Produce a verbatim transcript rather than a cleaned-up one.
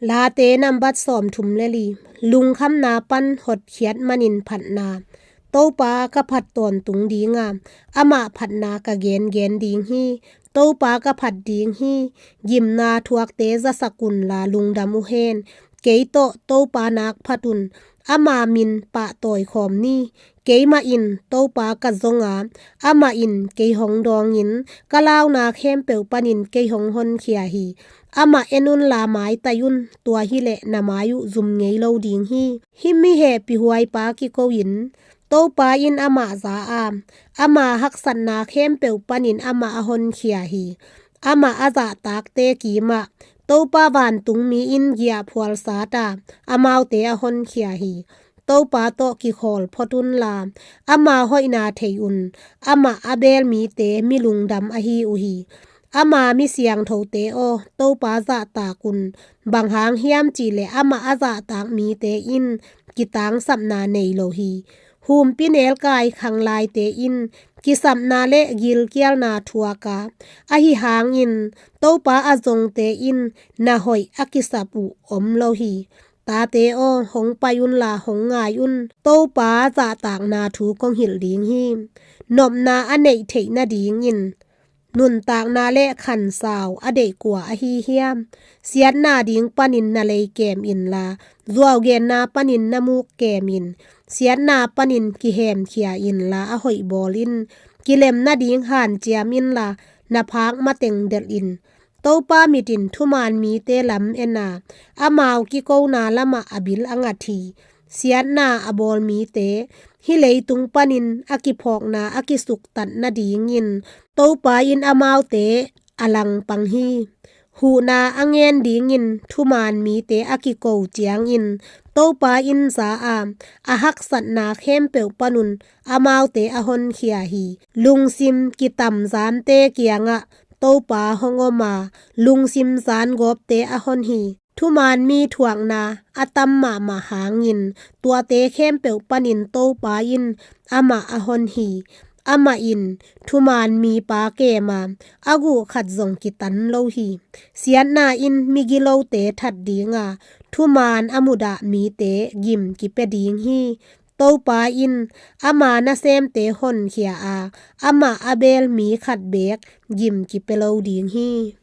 Late nambat sawmthum le li. Lungkhamna pan hotkhiat manin phatna. Topa ka phat tawntung ding a, amah phatna ka gengen ding hi. Topa ka phat ding hi. Gimna thuakte zasak unla lungdam uh hen. Kei tawh Topa nak phat un. Ama min pahtawi khawm ni. Keimah in Topa ka zong a, amah in kei hong dawngin, ka launa khempeuh panin kei hong honkhia hi. Amah en unla maitai un, tua hileh na mai uh zum ngei lo ding hi. Hih mi hehpihhuaipa kiko in, Topa in amah za a, ama haksatna khempeuh panin amah a honkhia hi. Amah a zahtakte kimah Topa vantungmi in giahphual sat a, amaute a honkhia hi. Topa tawh kikhawl phot unla, ama hoihna thei un. Amah a beel mite mi lungdam ahi uh hi. Ama mi siangthote aw, Topa zahtak un. Bang hang hiam cihleh amah a zahtak mite in kitangsapna nei lo hi. Humpinelkai khanglaite in kisapna le gilkialna thuak a, ahi hangin Topa a zongte in na hoih a kisap uh om lo hi. Tate aw, hong pai unla hong ngai un. Topa zahtakna thu kong hilh ding hi. Nopna a neih theih nadingin nuntakna le khansau a deih kua ahi hiam? Siatna ding panin na lei kem inla, zuaugenna panin na muk kem in. Siatna panin kihemkhia inla, a hoih bawl in. Kilem nading hanciam inla, na phak mateng delh in. Topa mit in thuman mite lam en a, amau kikona lamah a bil a ngat hi. Siatna a bawl mite, hih leitung panin a kiphawkna a kisuktat nadingin Topa in amaute a langpang hi. Huhna a ngen dingin thuman mite a kiko ciangin Topa in za a, a haksatna khempeuh panun amaute a honkhia hi. Lungsim kitamzante kiangah Topa hong om a, lungsim zangawpte a hon hi. Thuman mi thuakna a tam mahmah hangin tuate khempeuh panin Topa in amah a hon hi. Amah in thuman mipa kem a, a guh khat zong kitan lo hi. Siatna in migilote that ding a, thuman a mudah mite gim kipia ding hi. Topa in ama nasemte honkhia a, amah a beel mi khat beek gim kipia lo ding hi.